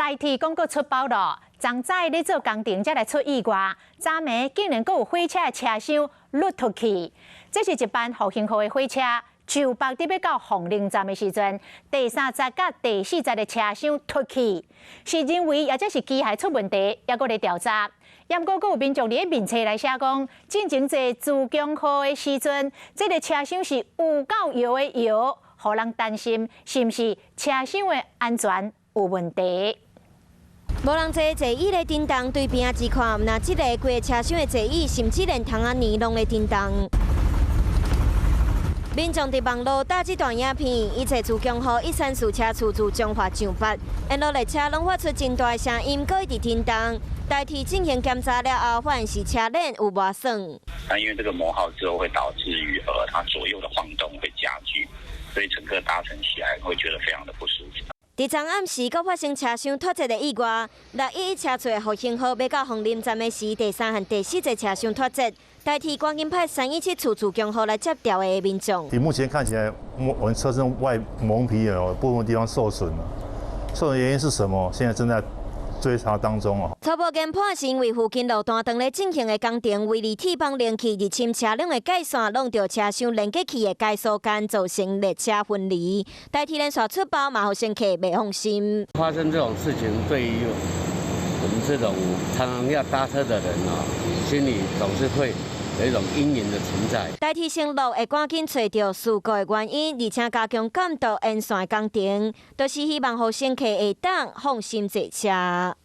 台鐵講閣出包囉，昨早咧做工程才來出意外，昨暝竟然閣有火車的車廂甩脫去。這是一班復興號的火車，就北佇欲到鳳林站的時陣，第三節佮第四節的車廂脫去，是人為抑者是機械出問題，猶閣咧調查。毋過閣有民眾佇咧面冊來寫講，進前坐自強號的時陣，這个車廂是有夠搖的搖，予人擔心是毋是車廂的安全有問題。無人坐座椅咧振動，對邊仔一看，毋但這个規个車廂的座椅，甚至連窗仔簾攏咧振動。民眾佇網路貼這段影片，伊坐自強號134車次自彰化上北，沿路列車攏發出真大聲音，閣一直振動。台鐵進行檢查了後，發現是車鏈有磨損。那因為這個磨耗之後，會導致於它左右的晃動會加劇，所以乘客搭乘起來會覺得非常的不舒服。佇昨暗時，閣發生車廂脫節的意外。611車次的復興號欲到鳳林站的時，第三和第四節車廂脫節，台鐵趕緊派317次自強號來接調的民眾。以目前看起來，我們車身外蒙皮有部分地方受損了，受損原因是什麼？現在正在追查當中哦。初步研判是因為附近路段當咧進行的工程，為離鐵幫連去入侵車輛的界線，弄著車廂連接器的解鎖間，造成列車分離。台鐵連續出包，嘛予乘客袂放心。發生這種事情，對於我們這種常常要搭車的人啊，心裡總是會有一種陰影的存在。台鐵承諾會趕緊揣著事故的原因，而且加強監督沿線工程，都是希望予乘客會當放心坐車。